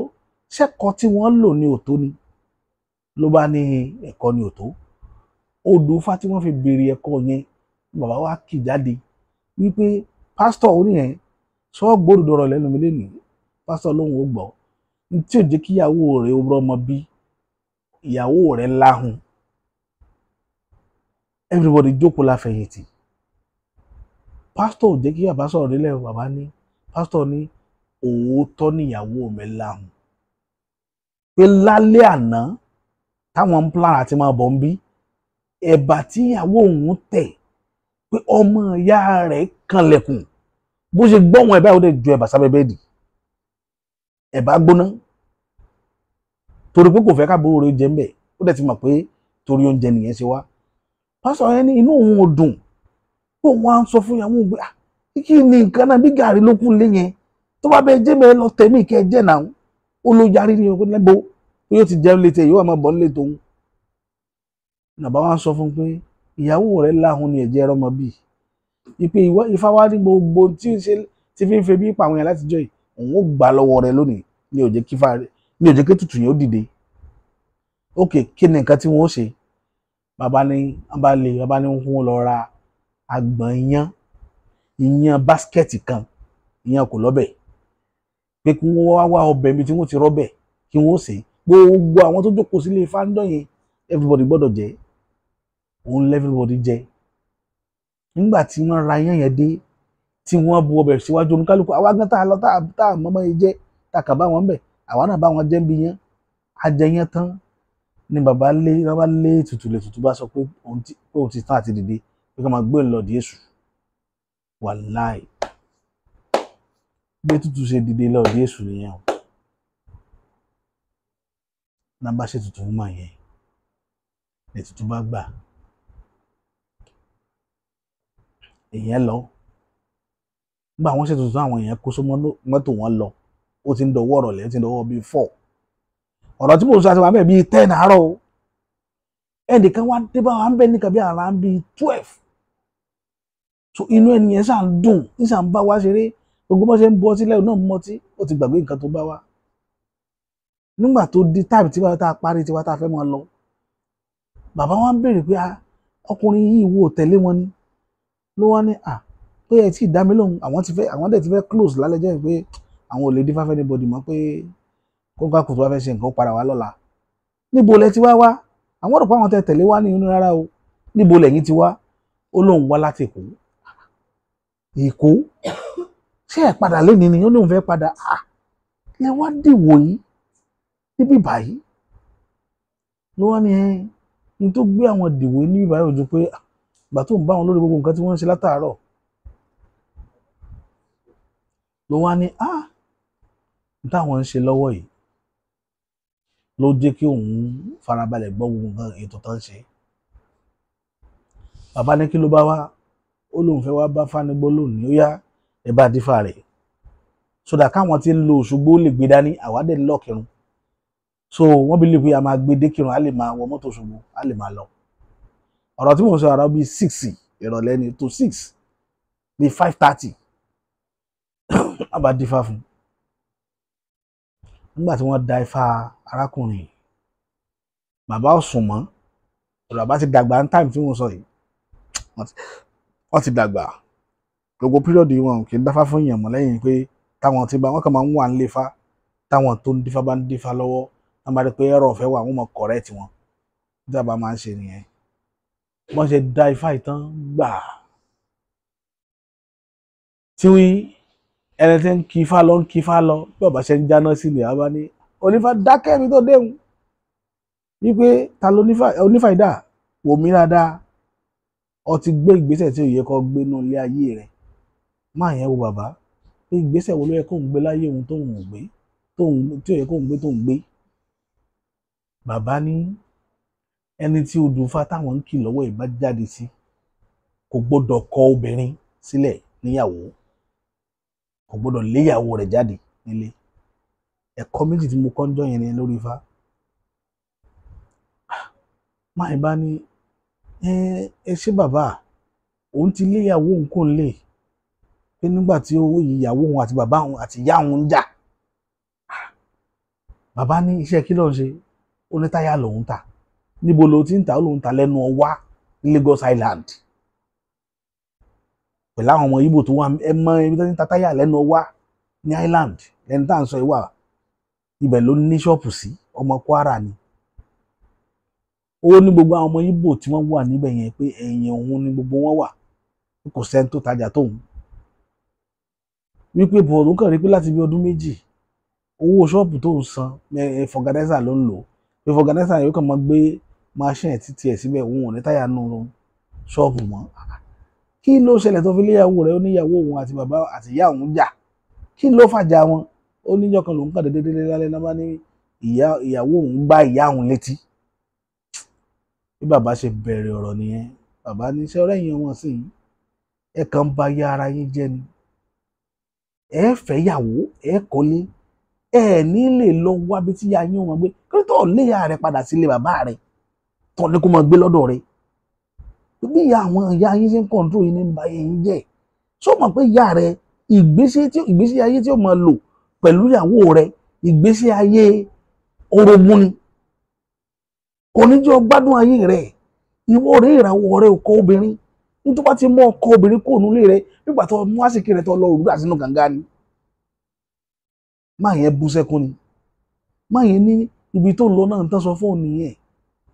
Sẹ́kọ̀ọ́ tí wọ́n lò ni ò tó ni, ló bá ní ẹ̀kọ́ ni ò tó. Odò Ifá tí wọ́n fi béèrè ẹ̀kọ́ yẹn, bàbá wa kì jáde wípé pásítọ̀ oníyẹn sọ gbódòdó ọ̀rọ̀ lẹ́nu mi lénìí. Pásítọ̀ lóhùn ó gbọ́. Ní tí ò jẹ́ kí ìyàwó rẹ̀ ó rọ́mọ bí, ìyàwó rẹ̀ láhùn. Everybody jókòó la fẹ̀yìntì. Pásítọ̀ ò jẹ́ kí bàbá sọ̀rọ̀ nílẹ̀. Bàbá ní pásítọ̀ ní òótọ́ níyàwó mi láhùn, pé lálẹ́ àná táwọn ń plan àti máa bọ̀ ń bí, ẹ̀bà tí ìyàwó òun tẹ̀ pé ọmọ ìyá rẹ̀ kanlẹ̀kùn, bó ṣe gbọ́ wọn ẹ̀bá, ó dẹ̀ ju ẹ̀bà sábẹ́ bẹ́ẹ̀dì, ẹ̀bà gbóná, torí pé kò fẹ́ káàbúrò rẹ̀ jẹ ńbẹ̀, ó dẹ̀ ti mọ̀ pé torí oúnjẹ nìyẹn ṣe wá. Pásítọ̀ yẹn ní inú òun ò dùn, pé òun á ń sọ fún ìyàwó òun pé kí ni nǹkan náà, bí gàrí ló kún lé yẹn, tó bá bẹ́ẹ̀ jẹ́ bẹ́ẹ̀ lọ tẹ̀mí kẹ́ ẹ jẹ́ náà. Ó ló yarí ní ọkọ lẹ́gbọ́ yóò ti jẹun létí ẹ̀, yóò máa bọ̀ nílé tòun. Bàbá wa ń sọ fún un pé ìyàwó rẹ̀ láhùn ni ẹ̀jẹ̀ rọmọ bíi ìpè Ifá wa ní gbogbo tí ń ṣe tí fi ń febi pa àwọn yẹn látijọ́ yìí, òun ó gbà lọ́wọ́ rẹ lónìí. Ní ó jẹ́ kí fa, ní ó jẹ́ kí tutù yẹn ó dìde. Ok, kí ni nǹkan tí wọ́n ó ṣe? Bàbá ní wọ́n bá lè, bàbá ní wọ́n lọ ra àgbọ̀n iyán, iyán báskẹ̀tì kan, iyán kò lọ́bẹ̀, pé kí wọ́n wá wá ọbẹ̀ ibi tí wọ́n ti rọ́bẹ̀ kí wọ́n ó sè é. Gbogbo àwọn tó jókòó sílé Ifá ń dán yẹn, everybody gbọ́dọ̀ jẹ, òun lẹ́ everybody jẹ. Nígbà tí wọ́n ra iyán yẹn dé, tí wọ́n bu ọbẹ̀ síwájú oníkálukú, àwa gan tá a lọ tá a mọ́mọ́ yẹn jẹ́, tá a kà bá wọn bẹ̀, àwa náà bá wọn jẹ́ ń bi yẹn. A jẹ yẹn tán ni bàbá lé, bàbá lé tutù lè tutù bá sọ pé òun ti tán àti dìde, pé ká máa gbé òun lọ di Èṣù. Wàláì, bí tutù ṣe dìde lọ di Èṣù nìyẹn o. Náà bá ṣe tutù fún màá yẹn, lè tutù bá gbà èèyàn lọ. Nígbà wọ́n ṣe tutù, àwọn èèyàn kó sómọ́ mọ́tò wọn lọ. Ó ti ń dọwọ́ ọ̀rọ̀lẹ́, ó ti ń dọwọ́ bíi 4. Ọ̀rọ̀ tí mò ń sọ àti wà bẹ́ẹ̀ bíi 10 àárọ̀ o. Ẹnìkan wá dé bá wa ń bẹ nìkan bí ara ń bíi 12. So inú ẹni yẹn ṣáà ń dùn, ń ṣáà ń bá wa ṣeré. Gbogbo bó ṣe ń bọ́ sílẹ̀ náà mọtí, ó ti gbàgbé nǹkan tó bá wa. Nígbà tó di táìmù tí wàá tá a parí tiwa tá a fẹ́ máa lọ, bàbá wa ń béèrè pé ọkùnrin yìí wo tẹ̀lé wọn ni. Ló wá ní à pé ẹ tí ì dá mi lóhùn, àwọn ti fẹ́, àwọn dẹ̀ ti fẹ́ close lálẹ́ jẹ́ pé àwọn ò lè dífá fẹ́ anybody mọ́, pé kóńkà kò tó wá fẹ́ ṣe nǹkan ó padà wá lọ́la. Níbo lẹ ti wá wá? Àwọn rò pé àwọn tẹ tẹ̀lé wá ní inú rárá o. Níbo lẹ̀yin ti wá? Ó lóun wá láti Èkó. Èkó? Ṣé ẹ padà lénìí ni? Ó lóun fẹ́ padà. À lẹ wá dìwò yìí níbí báyìí. Ló wá ní ẹ ní tó gbé àwọn dìwò yìí níbí báyìí ojú pé ìgbà tó ń bá wọn lórí gbogbo nǹkan tí wọ́n ń ṣe látàárọ̀. Ló wá ní á ní táwọn ń ṣe lọ́wọ́ yìí ló jẹ́ kí òun farabalẹ̀ gbọ́ gbogbo nǹkan ètò tó ń ṣe. Bàbá ní kí ló bá wá? Ó lóun fẹ́ wá bá Fánigbó lónìí, ó yá ẹ bá dífá rẹ̀ sódà káwọn tí ń lo Òṣogbo lè gbé dání, àwa dẹ̀ ń lọ Kírun. So wọ́n bí lè pé a máa gbé dé Kírun, a lè máa wọ mọ́tò Òṣogbo, a lè máa lọ. Ọ̀rọ̀ tí mò ń sọ àrà bíi 6 ìrọ̀lẹ́ ni to 6 bíi 5:30, a bá dífá fún un. Nígbà tí wọ́n da ifá arákùnrin yìí, bàbá ò sùn mọ́. Ọ̀rọ̀ bàbá ti dàgbà ní táìmù tí wọ́n sọ yìí, wọ́n ti dàgbà. Gbogbo píríọ̀dù wọn kì í dáfá fún èèyàn mọ́ lẹ́yìn pé táwọn ti bá wọn kàn máa ń wà nílé ifá, táwọn tó ń dífá bá ń dífá lọ́wọ́, wọ́n bá rí pé ẹ̀rọ ọ̀fẹ́ wà, wọ́n mọ̀ kọ̀rẹ́ẹ̀tì wọn. Bí bàbá máa ń ṣe nìyẹn. Wọ́n ṣe da ifá ìtàn gbà. Tí ẹni tí ń kí ifá lọ ń kí ifá lọ, bí bàbá ṣe ń jáná sí ni àbá ní onífá dákẹ́ mi tó déhùn. Wípé ta ló onífá ìdá wò mí dáadáa, ọ ti gbé ìgbésẹ̀ tí ò yẹ kó gbé nínú ilé ayé rẹ̀. Máa yẹn wo bàbá pé ìgbésẹ̀ wo ló yẹ kó ń gbé láyé òun tóun ò gbé, tóun tí ò yẹ kó ń gbé tóun gbé. Bàbá ní ẹni tí odù Ifá táwọn ń kì lọ́wọ́ ìbá jáde sí kò gbọ́dọ̀ kọ obìnrin sílẹ̀ níyàwó, kò gbọ́dọ̀ léyàwó rẹ̀ jáde nílé. Ẹ̀kọ́ méjì tí mo kọ́ ń jọ yẹn ni lórí Ifá. Máa bá ní ẹ ṣé bàbá, òun ti léyàwó òun kò lè pé nígbà tí owó ìyàwó òun àti bàbá òun àti ìyá òun ń jà. Bàbá ní iṣẹ́ kí ló ń ṣe? Ó ní táyà lòun ta. Níbo ló ti ń ta? Ó lòun ta lẹ́nu Ọwá ní Lagos Island. Pẹ̀lú àwọn ọmọ Ìgbò tó wà, ẹ mọ ibi tó ti ń ta táyà lẹ́nu Ọwá ní Island, lẹ́nu tá à ń sọ ìwà ibẹ̀ ló ní ṣọ́ọ̀pù sí, ọmọ Kwara ni. Ó ní gbogbo àwọn ọmọ Ìgbò tí wọ́n wà níbẹ̀ yẹn pé ẹ̀yìn òun ni gbogbo wọn wà, kò sẹ́ni tó tajà tóun. Wípé bọ̀ọ̀lù kàn rí pé láti bí ọdún méjì owó ṣọ́ọ̀pù tó ń san fọ̀gànẹ́sà ló ń lò, pé fọ̀gànẹ́sà yóò kàn máa gbé máṣíìnì títí ẹ̀ síbẹ̀, òun ò ní táyà nù ṣọ́ọ̀bù mọ́. Kí ló ṣẹlẹ̀ tó fi léyàwó rẹ̀? Ó níyàwó òun àti bàbá àti ìyá òun jà. Kí ló fàjà wọn? Ó níjọ́ kan lòun kàn déédéé délé lálẹ́ náà bá ní ìyàwó òun gbá ìyá òun létí. Bí bàbá ṣe bẹ̀rẹ̀ ọ̀rọ̀ nìyẹn. Bàbá ní iṣẹ́ ọ̀rẹ́ yẹn wọ́n sì ẹ kàn ń ba yá ara yín jẹ́ ni. Ẹ fẹ́ yàwó, ẹ kọ́lé, ẹ ní lè lọ wábi tí ìyá yín wọn gbé. Kí ló tó léyà rẹ padà sílé bàbá rẹ tó ní kó máa gbé lọ́dọ̀ rẹ? Bí ìyá àwọn ìyá yín ṣe ń kọ̀ǹtró yín ní ba yín jẹ́. Ṣó mọ̀ pé ìyá rẹ Ìgbésí ayé tí ó máa lò pẹ̀lú ìyàwó rẹ̀, ìgbésí ayé orogún ni. Kò ní jẹ́ ó gbádùn ayé rẹ̀. Ìwọ rẹ̀ ìràwọ̀ rẹ̀ ò kọ obìnrin. Nítorí bá ti mú ọkọ obìnrin kúrò nílé rẹ̀, nígbà tó mú àsìkí rẹ̀ tó lọ òrùlé sínú kànga ni. Máa yẹn bú sẹ́kún ni. Máa yẹn ní ibi tó ń lọ náà ń tán sọ fún òun nìyẹn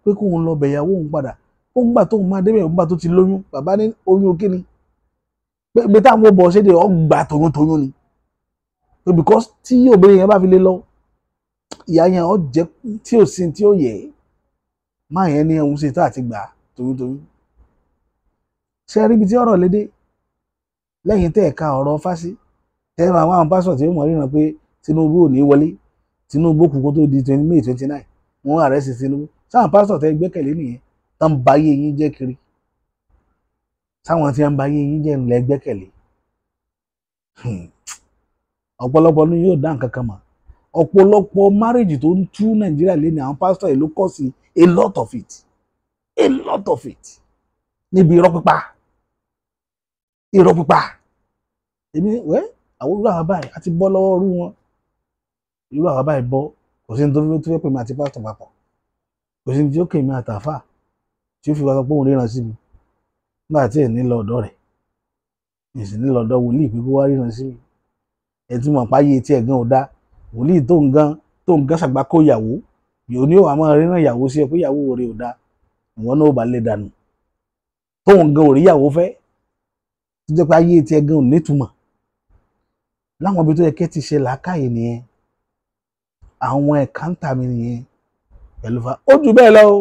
pé kóun lọ bẹ̀yàwó òun padà. Ó ń gbà tóun máa débẹ̀, òun gbà tó ti lóyún. Bàbá ní oyún kíni? Pé ibi táwọn bọ̀ ṣéde ọgbà toyúntoyún ni. Pé because tí obìnrin yẹn bá fi lè lọ, ìyá yẹn ó jẹ́ tí ò sí tí ó yẹ. Máa yẹn ní òun ṣe tá àti gbà toyúntoyún. Ṣé ẹ rí ibi tí ọ̀rọ̀ lédè? Lẹ́yìn tẹ́ ẹ̀ka ọ̀rọ̀ fásí, tẹ́ máa wá àwọn pásọ̀ tí ó mọ̀ ríran pé Tinubu ò ní wọlé, Tinubu kú kó tó di May 29, wọ́n arrest Tinubu. Sáwọn pásọ̀ tẹ́ gbẹ́kẹ̀lé nìyẹn, tán ń ba ayé yín jẹ́ kiri. Sáwọn tí ń ba ayé yín jẹ́ ńlẹ̀ gbẹ́kẹ̀lé. Ọ̀pọ̀lọpọ̀ ni yóò dá nǹkan kan mọ̀. Ọ̀pọ̀lọpọ̀ marriage tó ń tú Nàìjíríà lé ní àwọn pásítọ̀ yìí ló kọ́ sí a lot of it. A lot of it. Níbi irọ́ pípa. Irọ́ pípa. Èmi wẹ́ àwọn irú àwọn báyìí àti bọ́ lọ́wọ́ irú wọn. Irú àwọn báyìí bọ́. Kò sí ní tó fẹ́ pè mí àti pásítọ̀ papọ̀. Kò sí ní tí ó kè mí àtàfà tí ó fi wá sọ pé òun ríran sí mi. Nígbà tí ẹ̀ ní lọ ọ̀dọ̀ rẹ̀. Èsì sì ní lọ ọ̀dọ̀ wòlíì pé kó wá ríran sí mi. Ẹ ti mọ̀ páyé tí ẹ̀ gan ò dá. Wòlíì tó ń gan ṣàgbákò ìyàwó. Yòó ní òwà máa ríran ìyàwó sí ẹ pé ìyàwó rẹ̀ ò dá. Ìwọ náà ò bá lè dànù. Tó ń gan ò rí ìyàwó fẹ́. Tó jẹ́ pé ayé tí ẹ̀ gan ò nítumọ̀. Láwọn ibi tó yẹ kẹ́ ti ṣe làákàyè nìyẹn. Àwọn ẹ̀káńtà mi nìyẹn. Pẹ̀lú fa ó jù bẹ́ẹ̀ lọ o.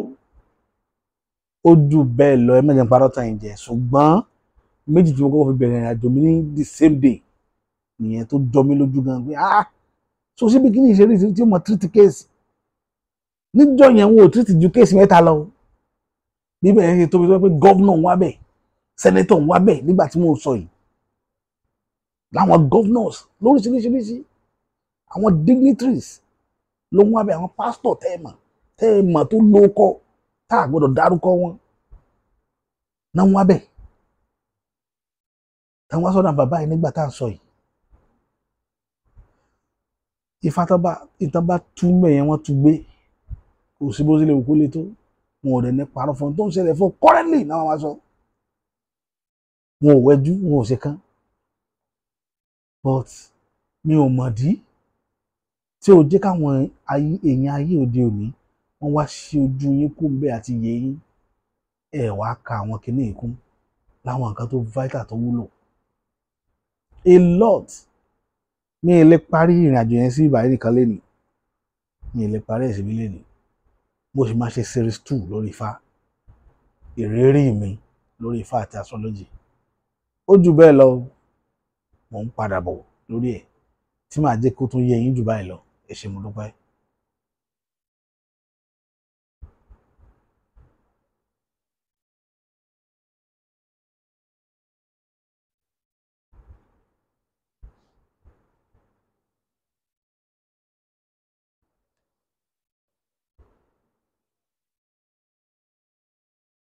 Ó jù bẹ́ẹ̀ lọ, ẹ má jẹ́ n parọ́ tàn yín jẹ. Ṣùgbọ́n méjì tí mo kọ́kọ́ fi bẹ̀rẹ̀ ìrìn àjò mi ní the same day nìyẹn tó jọ mí lójú gan pé ah so síbi kí ni ìṣeré tí ó mọ treat case. Níjọ́ yẹn wọn ò treat ju case mẹ́ta lọ. Bíbẹ̀ yẹn ṣe tóbi tó pé governor ń wá bẹ̀, senator ń wá bẹ̀ nígbà tí mò ń sọ yìí. Láwọn governors lóríṣiríṣiríṣi, àwọn dignitaries ló ń wá bẹ̀, àwọn pastor tẹ́ẹ̀mọ̀ tó lóko tá a gbọ́dọ̀ dárúkọ wọn náà ń wá bẹ̀. Táwọn wá sọ́dọ̀ bàbá yìí nígbà tá à ń sọ yìí. Ifá tán bá tú mẹ́yẹn wọ́n tú gbé. Kò sí bó sílẹ̀ òkú lé tó. Wọn ò dẹ̀ ní parọ́ fún un tó ń ṣẹlẹ̀ fún currently náà wọ́n wá sọ. Wọn ò wẹ́jú, wọn ò ṣe kán. But mi ò mọ̀ dí tí ò jẹ́ káwọn èèyàn ayé òde òní wọ́n wá sí ojú yín kú ń bẹ́ àti yé yín. Ẹ wá ka àwọn kinní yìí kún láwọn nǹkan tó vital tó wúlò. A lot. Mi ì lè parí ìrìn àjò yẹn sí ìbàdí nìkan lénìí. Mi ì lè parí ẹ̀ síbí lénìí. Mo sì máa ṣe series 2 lórí Ifá. Ìrírí mi lórí Ifá àti astrology. Ó jù bẹ́ẹ̀ lọ. Mò ń padà bọ̀ lórí ẹ̀ tí màá jẹ́ kó tún yé yín jù báyìí lọ. Ẹ ṣé, mo dúpẹ́.